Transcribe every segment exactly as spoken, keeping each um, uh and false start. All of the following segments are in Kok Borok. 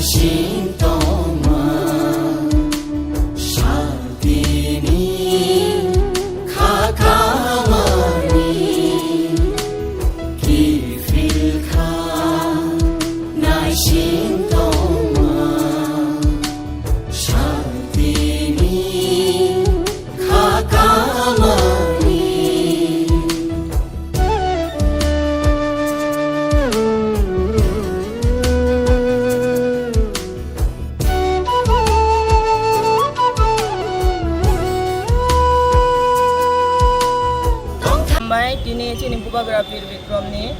Sintoma, shaltini, khakamani, kifilkha, naisintoma, shaltini, khakamani. Hambai, tini chini Bubagra Bir Bikrom ni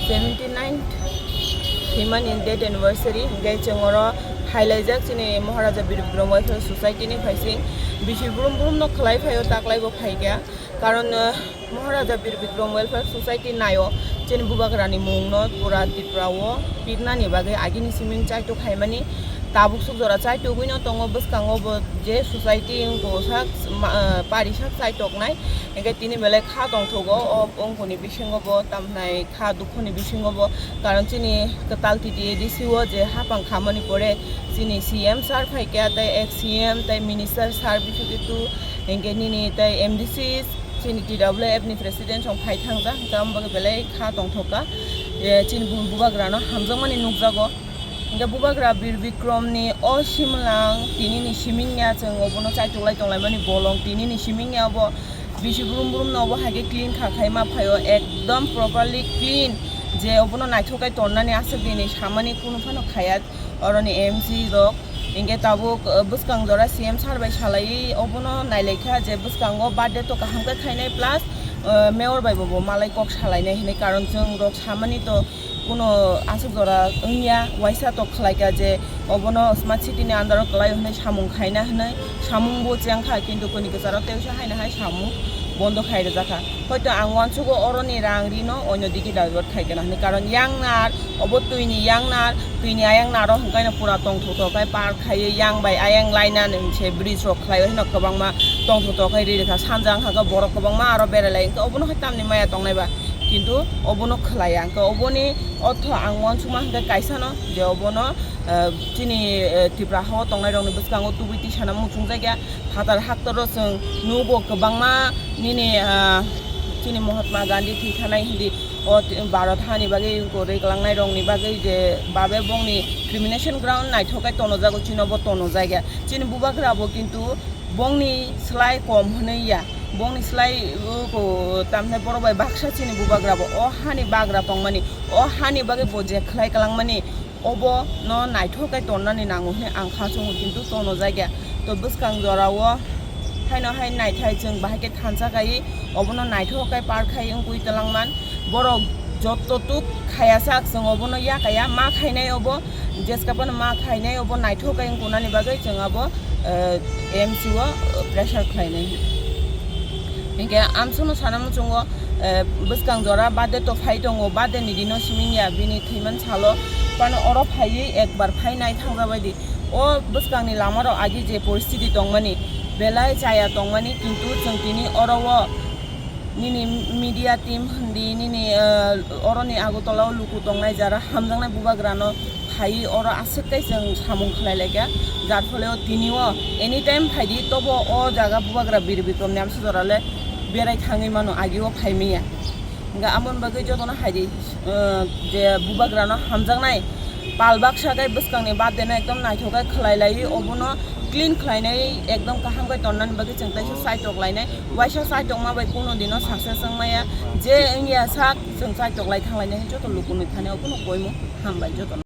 seventy nine thwimani death anniversary, hingke chwng oro hailaijak chini Maharaja Bir Bikrom Welfare Society ni phaising bisi brum brum no khlai phaio, taklai bo phaikha. Karon, eh, Maharaja Bir Bikrom Welfare Society naio, chini Bubagrani mungno pura Tripura o pirnani bagwi agini siming chaitok khaimani, tabuk suk jora chaitogwi no tongo. Bwskango bo je society wngkha sak ma-, eh, pari sak chaitoknai, hingke tini belai kha tongthogo o wngkuni bisingo bo tamhnai kha dukhoni bisingo bo, karon chini kwtal T T A D C o je hapang khamani pore chini C M sir phaikha, tei ex C M tei minister sir Bishu Ketu, hingke nini tei M D C, chini T W F ni president rok phai thangjak, hingke amo bagwi belai kha tongthok kha, je chini bu-, Bubagrano hamjakmani nukjago. Hingke Bubagra Bir Bikrom ni o simlang tini ni siming ya, chwng obono chaitok lai tonglaimani bolong tini ni siming ya, obo bisi brum brum no obo hai khe clean kha khai ma phaio, ekdom properly clean, je obono naithok khe tonnani aswk dini samani kunu phano khaya oroni M C rok. Hingke tabuk, uh, bwskang jora C M sir bai salaiwi obono nailaikha je bwskango birthday to kaham khe khainai plus, uh, mayor bai bo, bo malai kok salainai hinui, karon chwng rok samani to kuno aswk jora wngya, waisa tok khlaikha je obono smart city ni under o kwlai hwnwi samung khaina hwnwi, samung bo chengkha, kintu kuni kwcharo tei wngsa haino hai samung bondo khai rwjakha. Hoito ang uansugo oroni rang rino oino digi divert khai kana hwnwi, karon yang nar, obo twi ni yang nar, twi ni ayang naro hwnkhai no pura tongthok thok khai par khaiwi yang bai ayang laina ni se bridge rok khlaiwi hwnwi kwbangma tongthok thok khai ri rwkha. Sanja wngkha khe borok kwbangma aro berai lai, hwnkhe obono hai tamni maya tongnai ba, kintu obono khlaiya, hwnkhe oboni ortho ang uansukma hwnkhe kaisa no je obono, eh, chini, eh, Tripura ha o tongnai rokni bwskango tubui tisana muchungjak ya. Phatar haktoro chwng nugo kwbangma nini, ah, chini Mahatma Gandhi thwi thanai hindi o ti-, Bharat hani bagwi kwrwi kwlangnai rokni bagwi je babe bongni cremation ground naithok khe tonojago, chino bo tonojak ya. Chini Bubagra bo kintu bongni slai kom hwnwi ya, bongni slai, uh, ko-, tamhinai borok bai baksa chini Bubagra bo o hani bagra tongmani, o hani bagwi bo je khlai kwlangmani, obo no naithok khe tonnani nango hwnwi ang kha chungo, kintu tono jakya. To bwskang jora o haino hai naithai chwng bahai khe thansa khai obono naithok khe par khai wngwi twlang man. Borok jotto tuk khaya sak chwng obono ya kaya ma khainai obo, jeska phano ma khainai obo naithok khe wngkunani bagwi chwng abo, eh, M C o pressure khlainai. Hinkhe amsukno sana muchungo, eh, bwskang jora birthday to phai tongo, birthday ni dino simi ya bini thwiman salo phano oro phaiwi ekbar phai nai thangjabai di. O bwskangni lamarok agi je poristiti tongmani, belai chaya tongmani, kintu chwng tini oro o nini media team hindi, nini, eh, oroni Agartala o luku tongnai jara hamjaknai Bubagrano phaiwi oro aswk tei chwng samung khlai laikha, jar phole o tini o anytime phaidi tobo o jaga Bubagra Bir Bikrom ni amsa jora le berai thangwi mano, agi o phai manya. Hingkhe amoni bagwi jotono haidi, eh, je Bubagrano hamjaknai pal baksa khe bwskangni birthday no ekdom naithok khe khlai laiwi obono clean khlainai ekdom kaham khe tonnani bagwi chwng teisa saitok lainai, waisa saitokma bai kuno dino success wng maya, je wngya sak chwng saitok lai thang lainai joto lukunwi thani obono koimung hambai jotono.